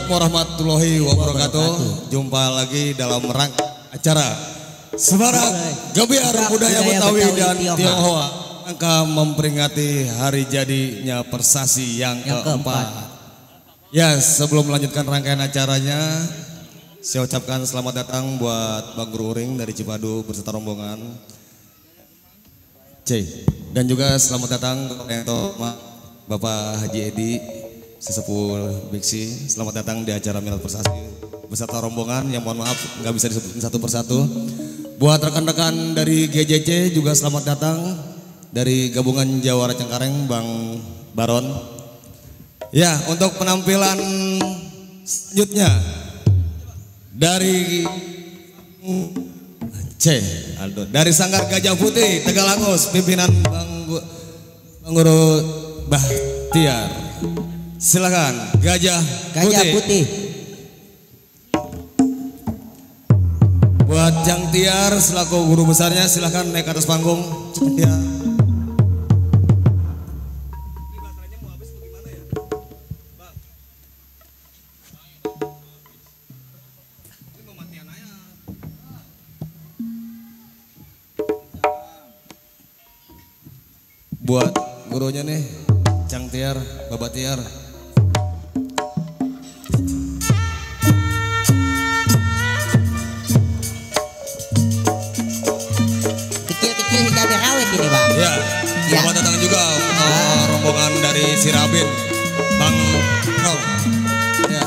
Warahmatullahi wabarakatuh. Jumpa lagi dalam rangka acara Semarak Gebiar Budaya Betawi dan Tionghoa rangka memperingati hari jadinya Persasi yang keempat. Ya, sebelum melanjutkan rangkaian acaranya, saya ucapkan selamat datang buat Bang Guru Uring dari Cipadu beserta rombongan. Dan juga selamat datang kepada Bapak Haji Edi Sesepuh Biksi, selamat datang di acara Milad Persasi beserta rombongan yang mohon maaf nggak bisa disebutin satu persatu. Buat rekan-rekan dari GJC juga selamat datang dari gabungan Jawara Cengkareng Bang Baron. Ya, untuk penampilan selanjutnya dari dari Sanggar Gajah Putih Tegalangus pimpinan Bang Guru Bahtiar. Silakan Gajah Putih. Buat Jang Tiar selaku guru besarnya silakan naik ke atas panggung. Ya. Buat gurunya nih Jang Tiar, Bapak Tiar. Ini Bang. Ya, selamat datang juga rombongan dari Sirabin, Bang Rob. Ya.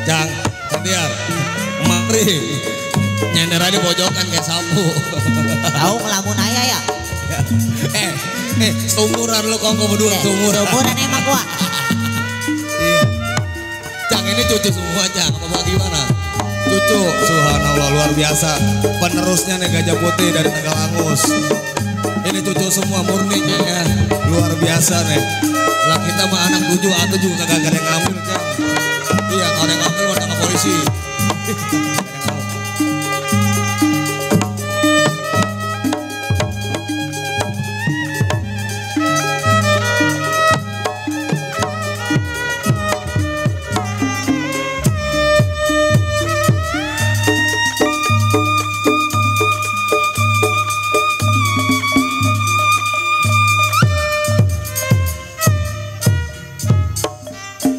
Jang, Tiar. Nyender di pojokan kayak sapu. Tahu ngelamun aya ya? Seumuran lu kongko berdua. Seumuran emang gua. Iya. Cang ini cucu semua Cang. Apa gimana? Cucu, subhanallah luar biasa. Penerusnya nih Gajah Putih dari Tegalangus. Ini cucu semua murni ya. Luar biasa nih. Lah kita mah anak 7 atau juga kagak ada yang ngambil Cang. Iya, kalau yang ngambil warna ke polisi.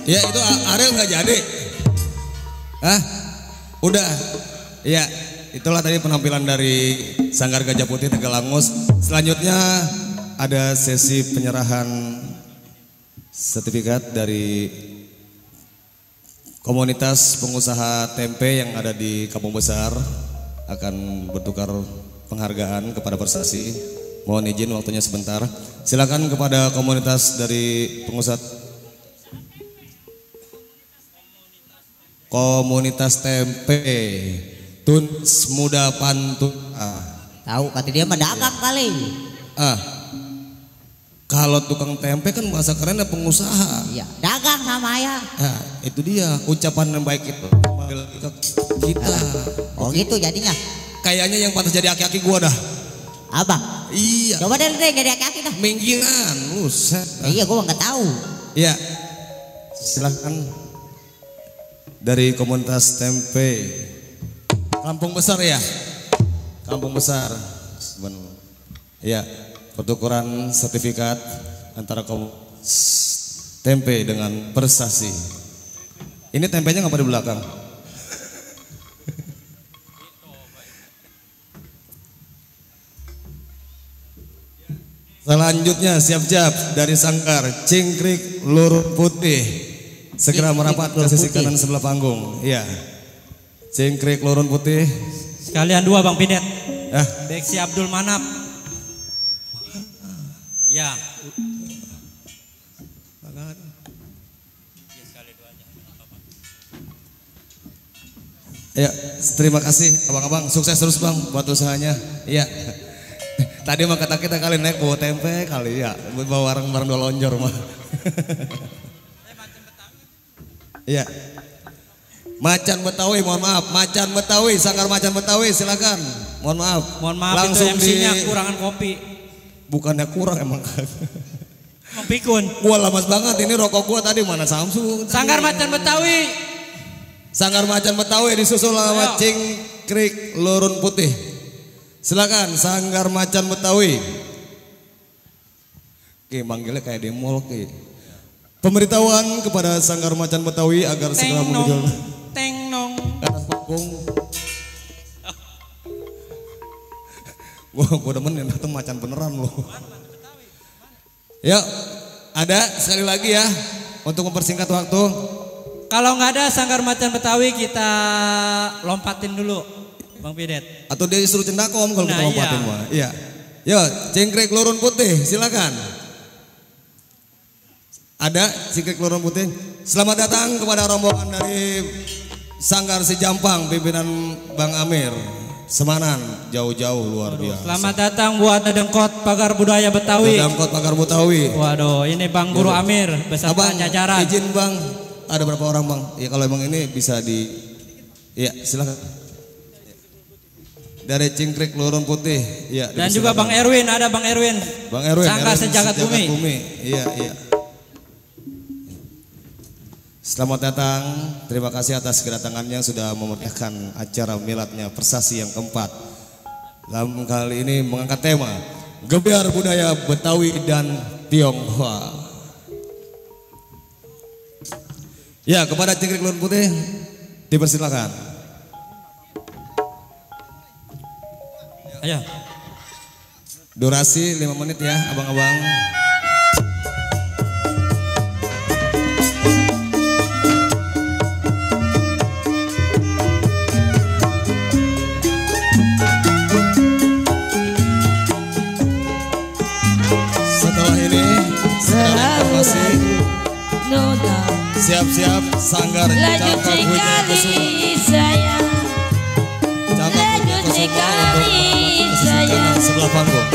Ya itu Ariel nggak jadi. Udah. Ya itulah tadi penampilan dari Sanggar Gajah Putih Tegalangus. Selanjutnya ada sesi penyerahan sertifikat dari komunitas pengusaha tempe yang ada di Kampung Besar. Akan bertukar penghargaan kepada Persasi. Mohon izin waktunya sebentar. Silakan kepada komunitas dari Komunitas tempe Tuns Muda Pantun. Tahu kata dia mah dagang kali. Kalau tukang tempe kan bahasa kerennya pengusaha. Iya, dagang sama ya. Itu dia ucapan yang baik itu. Kita. Oh gitu jadinya. Kayaknya yang pantas jadi aki-aki gua dah. Abang. Iya. Coba deh jadi aki-aki dah. Minggiran, buset. Iya, gua nggak tahu. Iya. Silakan. Dari komunitas tempe Kampung Besar ya, Kampung Besar. Ya, pertukaran sertifikat antara tempe dengan prestasi. Ini tempenya ngapa di belakang? Selanjutnya siap-siap dari Sangkar Cingkrik Lurun Putih segera merapat ke sisi kanan sebelah panggung. Iya. Cingkrik Lurun Putih. Sekalian dua Bang Pidet. Ah. Beksi Abdul Manap. Ya. Ya, terima kasih abang-abang, sukses terus bang buat usahanya. Iya. Tadi mah kata kita kali naik bawa tempe kali ya, bawa barang-barang dolonjor mah. Iya. Macan Betawi, mohon maaf, Macan Betawi, Sanggar Macan Betawi, silakan. Mohon maaf. Mohon maaf langsung itu MC-nya kurangan kopi. Bukannya kurang emang. Emang pikun. Gua lamas banget ini rokok gua tadi mana Samsung. Sanggar Macan Betawi. Sanggar Macan Betawi disusul sama Cingkrik Lurun Putih. Silakan Sanggar Macan Betawi. Oke, manggilnya kayak di mall oke. Pemberitahuan kepada Sanggar Macan Betawi agar segera menuju Teng nong. ke atas panggung. Gua demen yang datang macan beneran loh. Ya, ada sekali lagi ya untuk mempersingkat waktu. Kalau nggak ada Sanggar Macan Betawi kita lompatin dulu, Bang Pidet. Atau dia disuruh cendakom kalau kita Nah, lompatin iya. mah. Iya. Yo, Cingkrik Lurun Putih, silakan. Ada Cingkrik Lurun Putih. Selamat datang kepada rombongan dari Sanggar Sijampang pimpinan Bang Amir. Semanan jauh-jauh luar biasa. Selamat datang buat Dedengkot Pagar Budaya Betawi. Dedengkot Pagar Betawi. Waduh, ini Bang Guru Amir beserta Abang, jajaran. izin Bang, ada berapa orang Bang? Ya kalau emang ini bisa di, ya silakan. Dari Cingkrik Lurun Putih, ya. Dan juga Bang Erwin, ada Bang Erwin. Bang Erwin, Sanggar Sejagat Bumi. Iya, iya. Selamat datang, terima kasih atas kedatangannya sudah memeriahkan acara miladnya Persasi yang keempat. Dalam kali ini mengangkat tema Gebiar Budaya Betawi dan Tionghoa. Ya, kepada Cingkrik Lurun Putih dipersilakan. Ayo. Durasi 5 menit ya, abang-abang. Setelah ini, setelah informasi, siap-siap Sanggar Cangkok Wijaya Kusuma. Cangkok Wijaya Kusuma untuk ke sisi kanan sebelah panggung.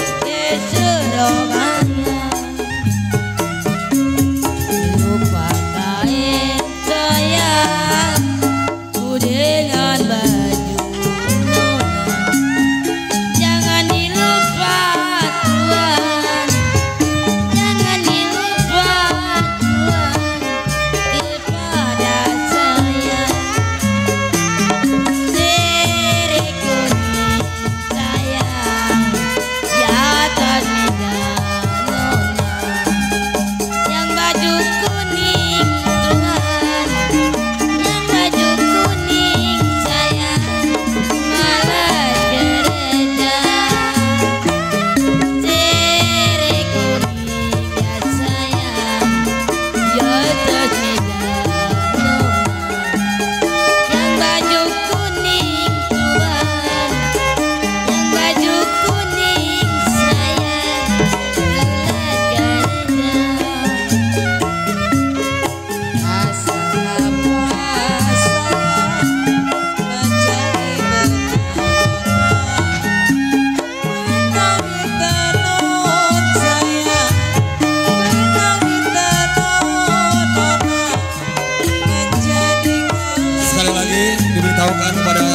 Diberitahukan kepada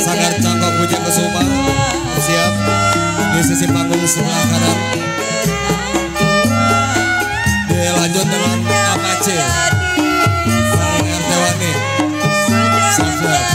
Sanggar Cangkok Wijaya Kusuma siap di sisi panggung sebelah kanan. Dilanjut dengan Apache Bang RT Wani. Siap-siap.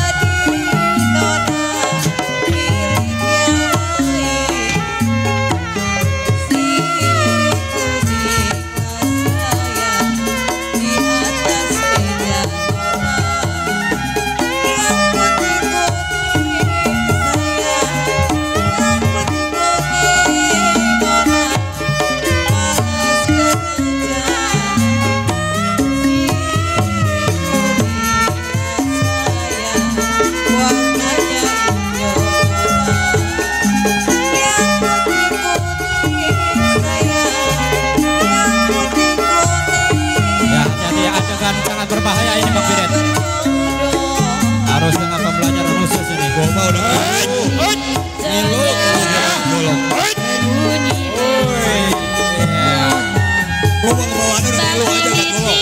berbahaya ini Bang Piret. Harus dengan pembelajaran khusus ini. Gua mau udah. Nguluk. Gua mau kemauan udah lu aja gak nguluk.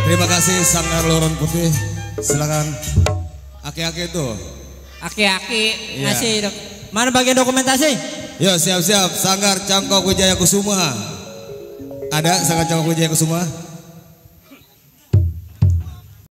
Terima kasih Sanggar Lorong Putih. Silakan. Aki-aki itu. Aki-aki ngasih dok. Mana bagian dokumentasi? Yo siap-siap Sanggar Cangkok Wijaya Kusuma. Ada Sanggar Cangkok Wijaya Kusuma?